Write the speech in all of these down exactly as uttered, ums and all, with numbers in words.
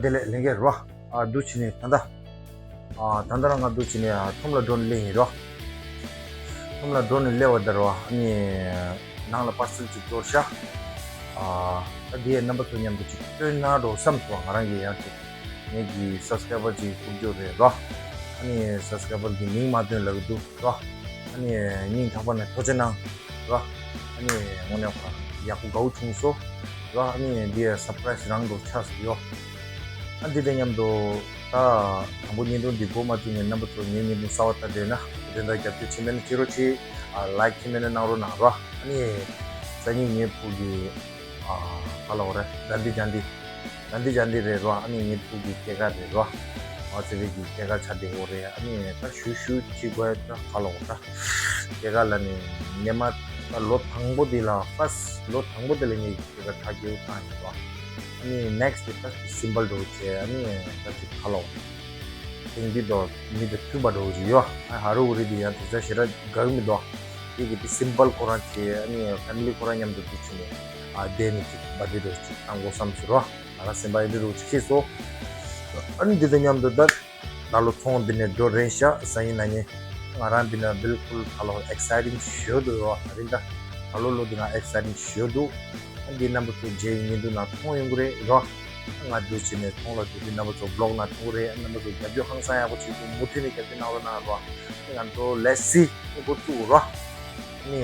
དེ་ལས་ལེན་གྱི་རོ། ཨ་འདུག་བྱས་ནས་ད་ལྟ། ཨ་ད་ལྟ་རང་ང་འདུག་བྱས་ནས་ཨ་ཁྲོམ་ལ་འགྲོ་ནས་ལེན་ཡིན་རོ། ཁྲོམ་ལ་འགྲོ་ནས་ལེན་པ་ད་རོ། ཨ་ནི་ནང་ལ་པར་སེལ་ཅིག་འབྱོར་ཤག་ཨ་ད་དེ་རྣམ་པ་ཚོ་མཉམ་དུ་ཅིག་སྟོན་ན་འགྲོ་བསམ་སོང་། ང་རང་གི་ཡང་ཅིག་ངེད་ཀྱི་སབ་སི་ཀ་རའི་བར་ཅིག་ཕུར་འགྱུར་རེད་རོ། ཨ་ནི་སབ་སི་ཀ་རའི་བར་གྱི་མིང་མ་བཏོན་ལབ་ཀྱི་འདུག་རོ། ཨ་ནི་སྙིང་ཐག་པ་ནས་ཐུགས་རྗེ་གནང་རོ། ཨ་ནི་དངོས་གནས་ཡག་པོ་དགའ་བོ་བྱུང་སོང་རོ། ཨ་ནི་འདི་ཡ་སར་པ་རའི་སི་རང་འགྲོ་ཆགས་སོང་ཡོ། ཨ་འདི་དང་མཉམ་དུ་ད་དང་པོ་བརྙན་ཐུང་འདི་འགོ་མ་བཙུགས་ནས་རྣམ་པ་ཚོ་ངའི་བརྙན་ཐུང་གསར་པ་ལྟ་འདོད་ན་དེ་འདྲ་རྒྱབ་སྐྱོར་བྱེད་མེད་ན་བྱེད་རོགས་གྱིས། ཨ་ལའིཀ་བྱེད་མེད་ན་གནང་རོགས་གནང་རོ། ཨ་ནི་སང་ཉིན་ངའི་བུ་གི་ཨ་ག་ལབ་དགོས་རེད། ཌན་ཌི་ཇ་ཡན་ཏི། ཌན་ཌི་ཇ་ཡན་ཏི་རེད་རོ། ཨ་ནི་ངའི་བུ་གི་སྐྱེས་སྐར་རེད་རོ། ཨ་ཙི་བེ་གི་སྐྱེས་སྐར་ཆགས་བསྡད་ཡོད་རེད། ཨ་ནི་ད་ཞུ་ཞུ་བྱེད་དགོས། ད་ག་ལབ་དགོས། ད་སྐྱེས་སྐར་ལ་ནི་སྔོན་མ་ད་ལོ་དང་པོ་དེ་ལ་ཕར་སི་ལོ་དང་པོ་དེ་ལ་ངའི་སྐྱེས་སྐར་ཆགས་ཀྱི་ཡོད་ཙང་ཡིན་རོ། ཨ་ནི་ནེག་སི་ཊི་དེ་ད་སིམ་པལ་འདྲ་བོ་བྱས། ཨ་ནི་ད་ཅིག་ག་ལབ་དགོས། དེང་འདི་དོ་མི་དང་མཐུན་པ་འདྲ་བོ་ཞིག་ཡོད། ཨ་ཧ་རུ་ཧུ་རི་འདི་ཡང་དེ་ཚོ་ཞེ་དྲག་དགའ་གི་མི་འདུག་དེ་གི་དེ་སིམ་པལ་ཁོ་རང་བྱས། ཨ་ནི་ཕེ་མི་ལི་ཁོ་རང་མཉམ་དུ་འདུག་བྱས་ནས་ཨ་བསྡད་ནས་ཅིག་བར་ཌེ་འདྲ་བོ་ཅིག་བཏང་དགོས་བསམ་སོང་རོ། ང་རང་སེམས་པ་ཡི་འདྲ་བོ་ཅིག་ཤེས་སོང་། ཨ་ནི་འདི་དང་མཉམ་དུ་ད་ད་ལོ་ཚོང་འདི་ནས་འགྲོ་རན་ཤག་སང་ཉིན་གནངས་ཉིན་ང་རང་འདི་ན་བིལ་ཀུལ་ད་ལོ་ཨེག་སའི་ཊིང་ཞེ་པོ་འདུག་རོ། ད་རིང་ད་ད་ལོ་ལོ་འདི་ང་ཨེག་སའི་ཊིང་ཞེ་པོ་འདུག་ཨ་འདི་རྣམ་པ་ཚོ་རྗེས་ཡིན་འདུག་ན་མཐོང་ཡོང་གི་རེད་རོ། ང་འདུག་བྱས་ནས་ཚོང་ལ་འགྲོ་དུས་རྣམ་པ་ཚོ་བི་ལོག་ནང་མཐོང་གི་རེད། རྣམ་པ་ཚོ་རྒྱབ་སྐྱོར་ཧང་སང་ཡག་པོ་བྱེད་དུས་མུ་མཐུད་ནས་རྒྱབ་སྐྱོར་གནང་རོགས་གནང་རོགས། ང་ཚོ་ལེ་སི་འགོ་བཙུགས་རོགས། ཨ་ནི་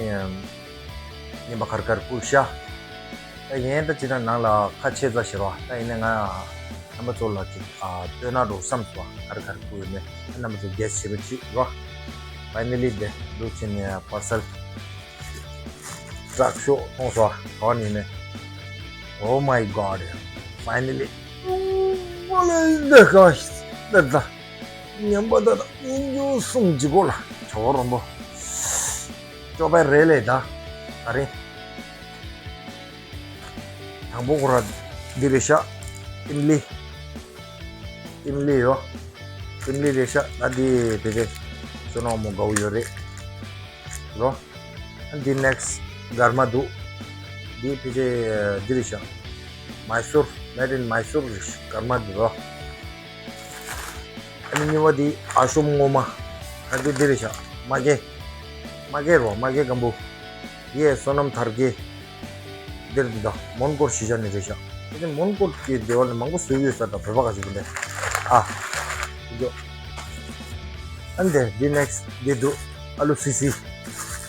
ཉན་པ་གར་གར་བསྐུར་ཤག་ད་ཡིན་ད་ཅི་ད་ནང་ལ་ཁ་ཕྱེ་ཚར་ཤག་རོགས། ད་ཡིན་ན་ང་རྣམ་པ་ཚོ་ལ་ཅིག་ཨ་སྟོན་ན་རོགས་བསམ་སོང་། གར་གར་བསྐུར་ནས་རྣམ་པ་ཚོ་གེ་སི་བྱེད་པ་ཅིག་རོགས། ཕའི་ནལ་ལི་དེ་འདུག་བྱས་ནས་པར་སེལ་ཀྲག་ཤོག་མཐོང་སོང་། ག་བ་ནས་ནས། Oh my God, finally. Oh my gosh. ད་ད་ཉན་པ་ད་ད་ཉིན་རྒྱུན་གསུམ་གཅིག་པོ་ལ་ཇོ་བོ་རོན་པོ་ཅོ་པའི་རེད་ལས་ད་ད་རིང་དང་པོ་ཁོ་ར་འདི་རེད་ཤག་ཨིམ་ལི། ཨིམ་ལི་ཡོ། ཨིམ་ལི་རེད་ཤག་ད་འདི་དེ་དེ་བསོད་ནམས་མོ་དགའ་བོ་ཡོད་རེད་རོ། འདི་ནེག་སི་ཊི་གར་མ་འདུག་འདི་ཕལ་ཆེར་འདི་རེད་ཤག་མའི་སུར། Made in Mysore རེད་ཤག་གར་མ་འདི་རོ། ཨ་ནི་གཉིས་པ་འདི་ཨ་ཤོམ་སྔོན་མ། ཨ་འདི་འདི་རེད་ཤག་མ་གེ། མ་གེ་རོ། མ་གེ་སྒམ་པོ། ཡེ་བསོད་ནམས་དར་རྒྱས། འདིར་འདི་དང་མོན་གྷོ་གཞིས་ཆགས་ནས་རེད་ཤག་ཨ་ནི་མོན་གྷོ་གི་སྡེ་བ་ནས་མང་པོ་བཟོས་ཡོད་ས་དང་བོད་པ་ག་ཞིག་འདི་ནས་ཨ། འདི་ཨ་འདི་འདི་ནེག་སི་ཊི་འདི་འདུག་ཨ་ལུ་སི་སི།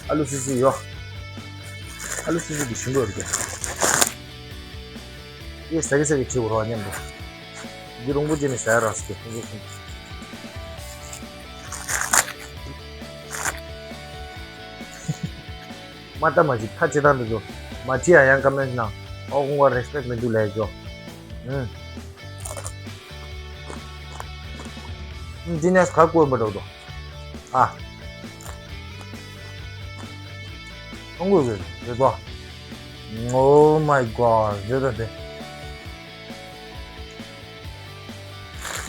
ཨ་ལུ་སི་སི་ཡོ། ཨ་ལུ་སི་སི་འདི་ཞིམ་པོ་རེད་ཀྱང་། ཡེ་ཟ་གི་ཟ་གི་བྱེད་དགོས་རོགས་མཉམ་དུ། འདི་རོང་པོ་ཅན་ནས་ཟ་ཡ་རག་སི་ཀེ་ཧུང་ཧུང་། མ་ལྟ་མ་ཞིག་ཁ་ཆེ་ཐང་འདི་ཚོ། མ་ཁྲི་ཡ་ཡང་ཀ་མེན་ནང་། ཨོ་ཁོང་ག་རེ་སི་པེག་མི་འདུག་ལས་ཇོ། ཨུམ། འདི་ནས་ག་བཀོད་མ་འགྲོ་དོ། ཨ། ཁོང་གོས་རེད་དོ། Oh my God, རེད་ད་དེ།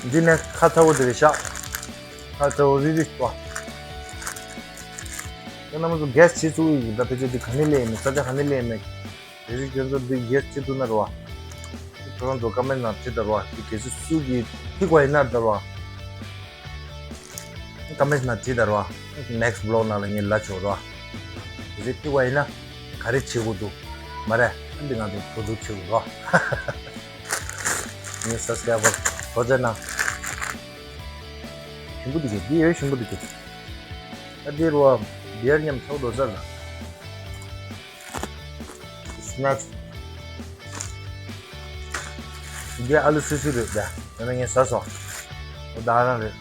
འདི་ནས་ཁ་ཚ་བོ་དེ་རེད་ཤག་ཁ་ཚ་བོ་རི་རི་ཏོ། ཁྱེད་རྣམ་པ་ཚོ་གེ་སི་བྱེད་ཚུགས་ཡིན་ད་ཕལ་ཆེར་འདི་ག་ནས་ལེན་མེད། ས་ཆ་ག་ནས་ལེན་མེད། རེ་རེ་ཁྱོད་ཚོ་འདི་གེ་སི་བྱེད་ཐུབ་ན་རེད་བ། ཁྱོད་རང་ཚོ་ཀ་མེན་ནང་བྲིས་དང་རེད་བ། འདི་གལ་སྲིད་སུ་གིས་ཐིག་པ་ཡིན་ན་རེད་བ། ཀ་མེན་ནང་བྲིས་དང་རེད་བ། ནེག་སི་ཊི་བི་ལོག་ནང་ལ་ངས་ལབ་ཆོག་རེད་བ། གལ་སྲིད་ཐིག་པ་ཡིན་ན་ག་རེ་བྱེད་དགོས་འདུག་མ་རེད། འདི་ང་ཚོ་བོད་ཐུག་བྱེད་དགོས་རེད་བ། ངའི་སབ་སི་ཀ་རའི་བར་ཐུགས་རྗེ་གནང་། ཞིམ་པོ་འདུག་གས། འདི་ཡོད་ཞིམ་པོ་འདུག་གས། ད་འདི་རུ་བ་བི་ཡར་མཉམ་ཚོགས་འགྲོ་ས་ལ། སི་ནེག་སི། འདི་ཨ་ལུ་སུ་སུ་རེད་ད། ཡང་ན་ངས་ཟ་སོང་། འོ་ད་རང་རེད།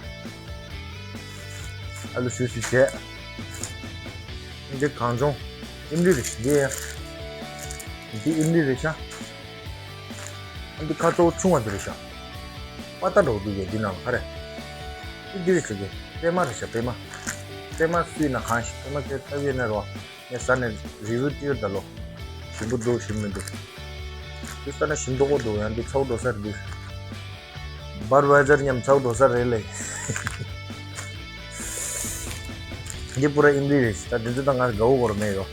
ཨ་ལུ་སུ་སུ་བྱས། འདི་གངས་ལྗོངས། ཨིམ་ལི་རེད་འདི། འདི་ཨིམ་ལི་རེད་ཤག་འདི་ཁ་གཙོ་བོ་ཆུང་བ་འདི་རེད་ཤག་པ་ཏ་འགྲོ་འདུག་གས་འདི་ནང་ལ་ག་རེ། འདི་འདི་རེད་ཤག་གས་པད་མ་རེད་ཤག་པད་མ། པད་མ་སུས་ན་གང་ཞིག་པད་མ་ཁྱོད་ལྟ་གི་ན་རོ། ངས་ཟ་ནས་རི་བུ་སྟེར་ད་ལོ། ཞིམ་པོ་འདུག་ཞིམ་མི་འདུག་འདི་ཟ་ན་ཞིམ་མདོག་པོ་འདུག་ཡང་འདི་ཚ་བོ་འགྲོ་ས་རེད་འདུག་བར་ཝེ་ཛར་མཉམ་ཚ་བོ་འགྲོ་ས་རེད་ལེ། འདི་པུ་ར་ཨིམ་ལི་རེད། ད་འདི་ཚོ་ད་ང་དགའ་བོ་གོ་ར་མེད་ཡོ།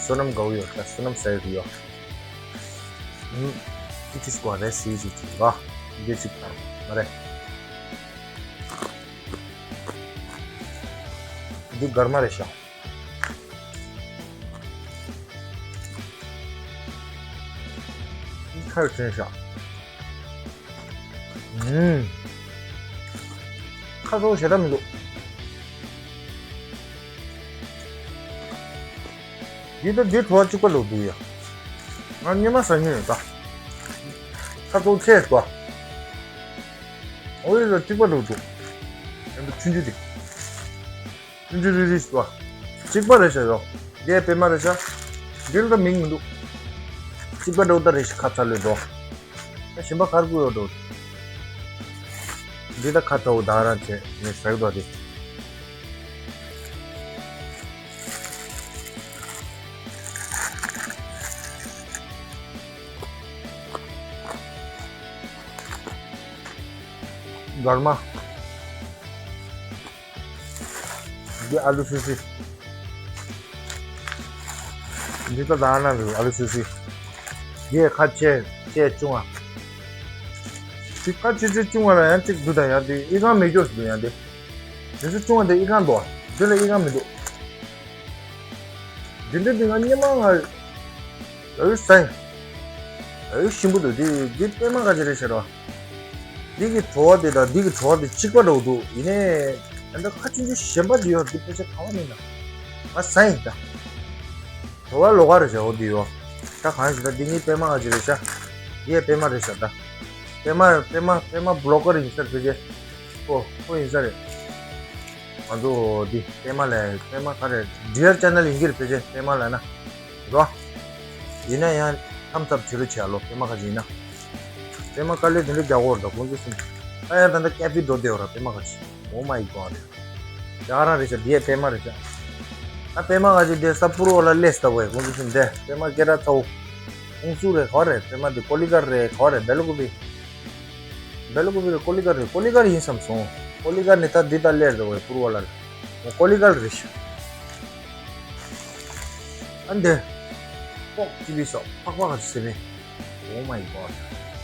བསོད་ནམས་དགའ་བོ་ཡོད། ད་བསོད་ནམས་ཟ་ཡོད་ཡོ། ཨུམ། ཨི་ཅི་སྐོར་རེ་སི་ཅི་ཅི་ར། འདི་ཅིག་དང་མ་རེད། འདི་སྒར་མ་རེད་ཤག་འདི་ཁ་ཡོད་དྲན་ཤག་ཨུམ། ཁ་ཚོ་ཞེ་དྲག་མི་འདུག་འདི་ད་འདི་བྲོ་བ་གཅིག་པ་ལོ་འདུག་ཡ། ང་སྙེ་མ་ཟ་མྱོང་ཡོད་ད། ཁ་ཚོ་ཆེ་ཏོ། ཨོ་ཡི་ལ་གཅིག་པ་ལོ་འདུག་ཡང་ད་ཆུང་ཆུང་དེ། ཆུང་ཆུང་རིལ་རིལ་ཞིག་འདུག་གཅིག་པ་རེད་ཤག་ཡོ། འདི་པད་མ་རེད་ཤག་འདི་ལ་ད་མིང་མི་འདུག་གཅིག་པ་འདྲ་བོ་ད་རེད་ཤག་ཁ་ཚ་ལོས་འགྲོ། ད་གཞན་པ་གར་དགོས་ཡོད་འགྲོ། འདི་ད་ཁ་ཚ་བོ་ད་རང་བྱས་ངས་ཟ་གི་འདུག་དེ། སྒར་མ། འདི་ཨ་ལུ་སུ་སི། འདི་ད་ད་ན་རུ་ཨ་ལུ་སུ་སི། འདི་ཁ་ཆེ་ཆེ་ཆུང་ཨ། འདི་ཁ་ཆེ་ཆེ་ཆུང་ཨ་ལ་ཡང་གཅིག་འདུག་ད་ཡང་འདི་ཨི་ཁང་མེད་སྐྱོ་སུ་འདུག་ཡང་འདི། འདི་ཚོ་ཆུང་བ་དེ་ཨི་ཁང་འདུག་འདི་ལ་ཨི་ཁང་མི་འདུག་འདི་འདྲ་འདི་ང་སྙེ་མ་ང་ལ་ཡུ་སའི་ལ་ཡུ་ཞིམ་པོ་འདུག་འདི་འདི་པད་མ་ག་ཅི་རེད་ཤེས་རོགས། འདི་གི་བྲོ་བ་དེ་དང་འདི་གི་བྲོ་བ་དེ་གཅིག་པ་འདྲ་བོ་འདུག་ཡིན་ནའི་ད་ལྟ་ཁ་ཆུང་ཆུང་གཞན་པ་འདི་ཡོད་འདི་ཕལ་ཆེར་ག་བ་མིན་ན་ང་ཟ་ཡིན་ད། བྲོ་བ་ལོགས་ཀ་རེད་ཤག་འོ་འདི་ཡོད། ད་གང་ཞིག་ད་འདི་གཉིས་པད་མ་ག་ཅི་རེད་ཤག་འདི་ཡས་པད་མ་རེད་ཤག་ད། པད་མ་པད་མ་པད་མ་བི་ལོག་ཀར་ཡིན་ས་རེད་ཕལ་ཆེར། ཨོ་ཁོ་ཡིན་ས་རེད། ང་ཚོ་འདི་པད་མ་ལ་པད་མ་ག་རེ་ཌི་ཡར་ཅེ་ནལ་ཡིན་གྱི་རེད་ཕལ་ཆེར་པད་མ་ལ་ན། རོ། ཡིན་ན་ཡང་ཐམ་ཐབ་བྱེད་རོགས་བྱེད་ཨ་ལོ་པད་མ་ག་ཅི་ཡིན་ན། པད་མ་དཀའ་ལས་དེ་འདྲ་རྒྱག་གོ་ར་ད་ཁོང་ཚོ་སུན། ད་ཡང་ད་ལྟ་ཀེ་ཕི་འགྲོ་བསྡད་ཡོད་ར་པད་མ་ག་ཅི། ཨོ་མའི་གོ་རེད། རྒྱ་གར་རང་རེད་ཤག་འདི་ཡས་པད་མ་རེད་ཤག་ད་པད་མ་ག་ཅི་དེ་ས་ཕུར་བ་ལ་སླེབས་ད་བས་ཁོང་ཚོ་སུན་དེ་པད་མ་སྐད་གྲགས་ཚ་བོ། ཁོང་ཚོ་རེད་ག་རེད་པད་མ་དེ་ཀོ་ལི་གར་རེད་ག་རེད་སྦེ་ལ་ཀུ་པི། སྦེ་ལ་ཀུ་པི་རེད་ཀོ་ལི་གར་རེད་ཀོ་ལི་གར་ཡིན་བསམ་སོང་། ཀོ་ལི་གར་ནི་ད་འདི་ད་སླེབས་ད་བས་ཕུར་བ་ལ་ལ། ཀོ་ལི་གར་རེད་ཤག་ཨ་འདི། ཀོག་ཅི་བི་སོགས་ཕག་པ་ག་ཚོད་ཟེར་བས། Oh my god.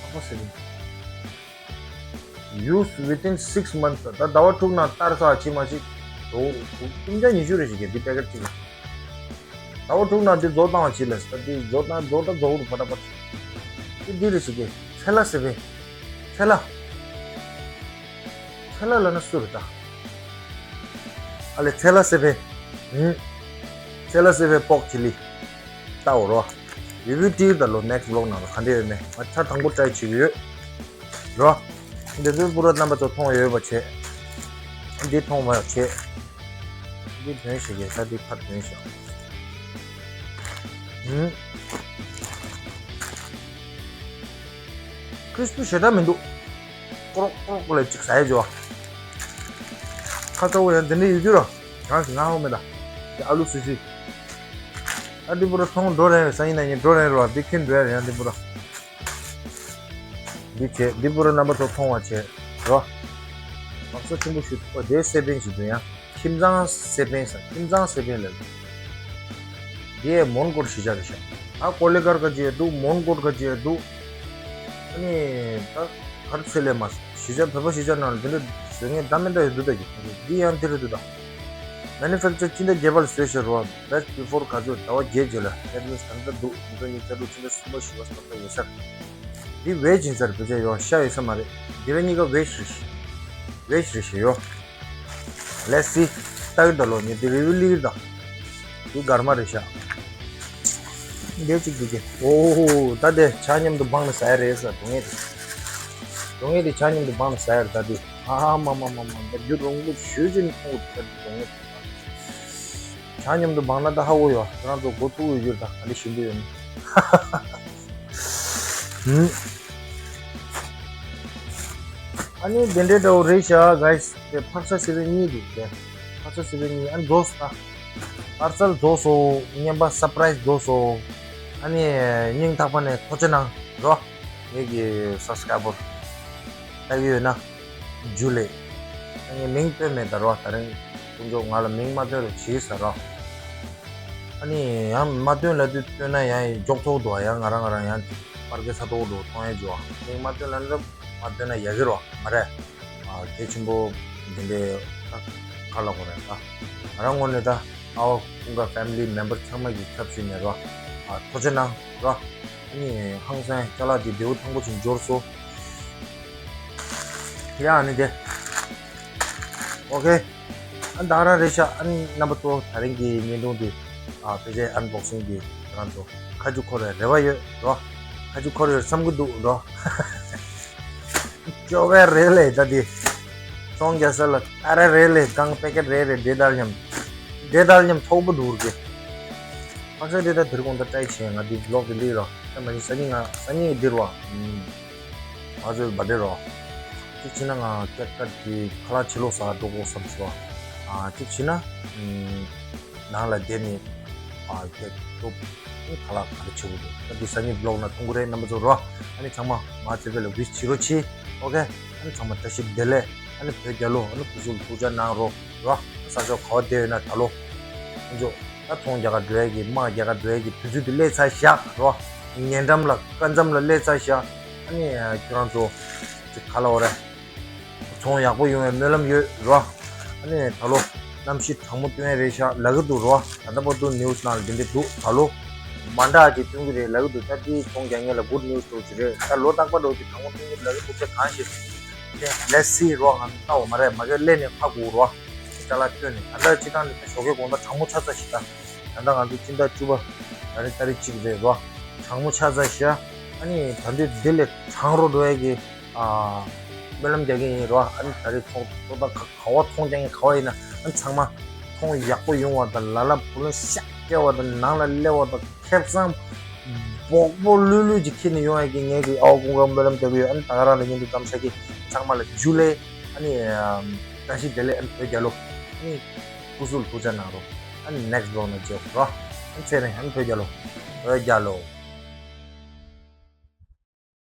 ཕག་པ་ཟེར་བས། Use within six months. ད་ཟླ་བ་དྲུག་ནང་ལྟར་ས་ཅི་མ་ཅི། ཟླ་བ་དྲུག་ཉིས་བརྒྱ་ཉི་ཤུ་རེ་ཞིག་གི་འདི་པེ་ཀེཊ་གཅིག་ཟླ་བ་དྲུག་ནང་འདི་རྫོགས་བཏང་བ་ཅི་ལས་ད་འདི་རྫོགས་བཏང་རྫོགས་ད་རྫོགས་འདུག་ཕ་ད་ཕ། འདི་འདི་རེ་ཞིག་གི་ཚེ་ལ་ཟེར་བས། ཚེ་ལ། ཚེ་ལ་ལ་ན་སུ་རེད་ད། ཨ་ལེ་ཚེ་ལ་སེ་ཕེ། ཨུམ། ཚེ་ལ་སེ་ཕེ་པོག་ཆི་ལི། ལྟ་འོ་རོ། ཡུ་བི་ཏིར་ད་ལོ་ནེགསི་བི་ལོག་ནང་ལ་ག་འདྲ་ཡོད་མེད་ང་ཆ་དང་པོ་ཊ་རའི་བྱེད་ཀྱི་ཡོད། རོ། འདི་ཚོའི་པུ་ར་རྣམ་པ་ཚོ་མཐོང་ཡོད་པ་བྱེད། འདི་མཐོང་མ་བྱེད། འདི་དོན་ཞིག་གི་ས་འདི་ཁ་དོན་ཞིག་ཨུམ། ཁྲིས་པི་ཞེ་དྲག་མི་འདུག་ཀྲོག་ཀྲོག་ལ་ཅིག་ཟ་ཡ་འཇོ། ཁ་ཚ་བོ་ཡང་དེ་འདྲ་ཡོད་རྒྱུ་ར། གང་ཞིག་ང་ཧོ་མེད་ད། དེ་ཨ་ལུ་སུ་ཞིག་ཨ་འདི་པུ་ར་ཐོང་འགྲོ་རན་ཡོད་ས་ཡིན་ན་ཡིན་འགྲོ་རན་རོ་འདི་ཁྱེད་འགྲོ་ཡ་རེད་ཡང་འདི་པུ་ར། འདི་བྱས་འདི་པུ་ར་རྣམ་པ་ཚོ་མཐོང་བ་བྱས་རོ། མང་ཚོགས་ཆེན་པོ་ཞིག་འདུག་པ་དེ་སེ་པན་ཞིག་འདུག་ཡང་། ཁྱིམ་ཚང་སེ་པན་ས་ཁྱིམ་ཚང་སེ་པན་ལ། འདི་ཡས་མོན་གྷོར་གཞིས་ཆགས་རེད་ཤག་ད་ཀོ་ལི་གར་ག་ཅི་ཡས་འདུག་མོན་གྷོར་ག་ཅི་ཡས་འདུག་ཨ་ནི་ད་གར་ཚེ་ལས་མ་གཞིས་ཆགས་བོད་པ་གཞིས་ཆགས་ནང་ལ་འདི་འདྲ་བཟོས་ངེས་ད་མེད་འདྲ་ཡོད་འདུག་ད་གི་འདི་ཡང་འདི་རེད་འདུག་ད། མེ་ནུ་ཕེག་ཅར་སྤྱི་ཟླ་བརྒྱད་པ་ལ་བཟོས་ཤག་རོ། Best before ག་ཚོད་ཟླ་བ་བརྒྱད་རྗེས་ལ་that means ད་ལྟ་འདུག་ཉིས་སྟོང་ཉི་ཤུ་རྩ་དྲུག་ཕྱི་ཟླ་གསུམ་པ་བཞི་པ་སོ་ད་ཡོད་ས་རེད། འདི་ཝེ་ཇི་ཡིན་ས་རེད་བོད་ཆས་ཡོད་ཤ་ཡོད་ས་མ་རེད། འདི་ར་གཉིས་ཀ་ཝེ་ཇི་རེད་ཤག་ཝེ་ཇི་རེད་ཤག་ཡོད། Let's see. ལྟ་གི་ད་ལོ་ངས་འདི་རི་བིའུ་ལི་གི་ད། འདི་སྒར་མ་རེད་ཤག་འདི་གཅིག་འདུག་གི་ཨོ་ད་དེ་ཇ་མཉམ་དུ་སྦངས་ནས་ཟ་ཡ་རེད་ས་སྡུག་བསྔལ་དེ། སྡུག་བསྔལ་དེ་ཇ་མཉམ་དུ་སྦངས་ནས་ཟ་ཡ་རེད་ད་དེ། ཨ་མ་མ་མ་མ་ད་རྒྱུ་རོང་པོ་ཞུ་ཅིན་ཐུང་ད་དེ་སྡུག་བསྔལ་དེ། ཇ་མཉམ་དུ་སྦངས་ན་ད་ཧ་གོ་ཡོད་ཁྱོད་རང་ཚོ་མགོ་ཐུག་ཡོད་རྒྱུ་རེད་ད་ག་འདྲ་ཞིམ་པོ་ཡོད་ནི། ཧུམ། ཨ་ནི་དེ་འདྲའི་འདྲ་བོ་རེད་ཤག་གྷའི་སི། དེ་ཕར་ཚ་སི་པན་གཉིས་འདུག་དེ། ཕར་ཚ་སི་པན་གཉིས་ཨ་ནི་རྫོགས་སོང་ད། ཕར་ཚ་རྫོགས་སོང་། བརྙན་པ་སར་པ་རའི་སི་རྫོགས་སོང་། ཨ་ནི་སྙིང་ཐག་པ་ནས་ཐུགས་རྗེ་གནང་རོ། ངེད་ཀྱི་སབ་སི་ཀ་རའི་བར་ལྟ་གི་ཡོད་ན། ཇུ་ལེ། ཨ་ནི་མིང་བཏོན་མེད་ད་རོ་ད་རིང་དཀོན་མཆོག་ང་ལ་མིང་མ་བཏོན་རོགས་བྱེད་ཟེར་རོ། ཨ་ནི་ཡང་མ་བཏོན་ལབ་དུས་བཏོན་ན་ཡང་འཇོག་ཐོག་འདུག་ཡང་ང་རང་ང་རང་ཡང་པར་སྐད་ཚ་ཐོག་འདུག་མཐོང་ཡ་འཇོག་མིང་མ་བཏོན་ལབ་ན། མ་སྟོན་ན་ཡག་གི་རོ་མ་རེད། ཨ་གལ་ཆེན་པོ་འདི་འདྲའི་ད་ག་ལ་གོ་རེད་ད། ང་རང་ངོས་ནས་ད་ཨའོ་ཀུན་དགའ་ཕེ་མི་ལི་མེམ་བར་ཚང་མ་གི་ཁྱབ་ཞུས་ནས་རོ། ཨ་ཐུགས་རྗེ་གནང་རོ། ཨ་ནི་ཧང་སང་ཅ་ལག་འདི་བདེ་པོ་ཐང་པོ་ཅིག་འབྱོར་སོང་། ཡ་ཨ་ནི་དེ། ཨོ་ཁེ། ཨ་ད་ག་རང་རེད་ཤག་ཨ་ནི་རྣམ་པ་ཚོ་ད་རིང་གི་བརྙན་ཐུང་འདི་ཨ་ཕལ་ཆེར་ཨན་བོག་སིང་གི་ང་རང་ཚོ་ཁ་མཆུ་འཁོར་བའི་རེ་བ་ཡོད་རོ། ཁ་མཆུ་འཁོར་ཡོད་བསམ་གི་འདུག་རོ། ཅོ་བའི་རེད་ལེ་ད་འདི། ཚོང་རྒྱག་ས་ལ་ཨ་རེ་རེད་ལེ་གང་པེ་ཀེ་ཊི་རེད་རེད་འདྲེ་དར་ཉམས། འདྲེ་དར་ཉམས་ཐོག་པོ་འདུག་གི། ཕག་ཤ་འདི་ད་དེར་གོང་ད་ཀྲའི་བྱས་ང་འདི་བི་ལོག་གི་ལི་རོ། ད་མ་ཡིན་སང་ཉིན་ང་སང་ཉིན་འདིར་བ། ང་ཚོའི་བ་འདྲེ་རོ། གཅིག་བྱས་ན་ང་ཀེ་ཊི་ཀཊ་གི་ཁ་ལག་ཕྱི་ལོགས་ཟ་འགྲོ་དགོས་བསམ་སོང་། ཨ་གཅིག་བྱས་ན་ནང་ལ་བསྡད་ནས་ཨ་ཀེ་ཊི་ཀཊ་ཁ་ལག་ག་རེ་བྱེད་དགོས་འདུག་ད་འདི་སང་ཉིན་བི་ལོག་ན་མཐོང་གི་རེད་རྣམ་པ་ཚོ་རོ། ཨ་ནི་ཚང་མ་ང་ཚེ་འཕེལ་ལ་ཝིཤ་བྱེད་རོགས་གྱིས། ཨོ་ཁེ། ཨ་ནི་ཚང་མ་བཀྲ་ཤིས་བདེ་ལེགས། ཨ་ནི་བོད་རྒྱལ་ལོ། ཨ་ནི་སྐུ་གཟུགས་ཐུགས་ཅག་གནང་རོགས་རོ། ས་ཕྱོགས་ག་བ་བསྡད་ཡོད་ན་ད་ལོ། ཨ་ཅོ། ད་ཚོང་རྒྱག་ག་འགྲོ་ཡ་གི་དམག་རྒྱག་ག་འགྲོ་ཡ་གི་དུས་ཚོད་དེ་སླེབས་ཚར་བཞག་རོ། ཉེ་འགྲམ་ལ་སྐར་མཚམས་ལ་སླེབས་ཚར་བཞག་ཨ་ནི་ཁྱོད་རང་ཚོ་ཅིག་ག་ལ་འོ་རེད། ཚོང་ཡག་པོ་ཡོང་བའི་སྨོན་ལམ་ཡོད་རོ། ཨ་ནི་ད་ལོ་གནམ་གཤིས་གྲང་མོ་སྟོན་ཡ་རེད་ཤག་ལབ་གི་འདུག་རོ། ད་ལྟ་བར་དུ་ནིའུ་སི་ནང་ལ་འདི་འདྲ་འདུག་ད་ལོ་མ་འདྲ་ཅིག་སྟོན་གི་རེད་ལབ་གི་འདུག་ད་འདི་ཚོང་རྒྱག་མཁན་ལ་གུཌ་ནིའུ་སི་འདྲ་ཅིག་རེད། ད་ལོ་རྟག་པར་འདྲ་ཅིག་གྲང་མོ་སྟོན་གི་ལབ་གི་འདུག་ཅེས་གང་ཞིག་ལེ་སི་རོ། ང་ཚོ་ལྟ་བ་མ་རེད། མ་གི་སླེབས་ནས་ཧ་གོ་རོ། ཅ་ལག་ཐོན་ནས་ད་ལྟ་སྤྱི་བཏང་ནས་ད་ཞོགས་ཀའི་དགོང་དག་གྲང་མོ་ཆགས་ཚར་ཞིག་ད་ད་ལྟ་ང་ཚོ་སྤྱི་ཟླ་བཅུ་པ་ད་རེས་ཏ་རིག་གཅིག་རེད་རོ། གྲང་མོ་ཆགས་ཚར་ཞིག་ཨ་ནི་ད་དུང་འདི་ལས་གྲང་རོ་འགྲོ་ཡ་གི་ཨ་སྨོན་ལམ་རྒྱག་གི་ཡིན་རོ། ཨ་ནི་ད་རེས་ཚོང་ཚོང་ད་ག་བ་ཚོང་རྒྱག་མཁན་ག་བ་ཡིན་ན་ཨ་ནི་ཚང་མ་ཚོང་ཡག་པོ་ཡོང་བ་དང་ལ་ལ་བུ་ལོན་ཤ་སྐྱེལ་བ་དང་ནང་ལ་སླེབས་པ་དང་ཁེ་བཟང་སྦོག་སྦོག་ལུས་ལུས་ཀྱི་ཁྱེར་ནས་ཡོང་ཡ་གི་ངས་ཀྱི་ཨའོ་ཀུན་དགའ་སྨོན་ལམ་རྒྱག་གི་ཡོད། ཨ་ནི་ད་ག་རང་ལ་བརྙན་ཐུང་བདམས་ཤག་གི་ཚང་མ་ལ་འཇུ་ལེ། ཨ་ནི་བཀྲ་ཤིས་བདེ་ལེགས། ཨ་ནི་བོད་རྒྱལ་ལོ། ཨ་ནི་སྐུ་གཟུགས་ཐུགས་ཅག་གནང་རོགས། ཨ་ནི་ནེག་སི་བི་ལོག་ནང་མཇལ་རོགས། ཨ་ནི་ཚེ་རིང་། ཨ་ནི་བོད་རྒྱལ་ལོ། བོད་རྒྱལ་ལོ།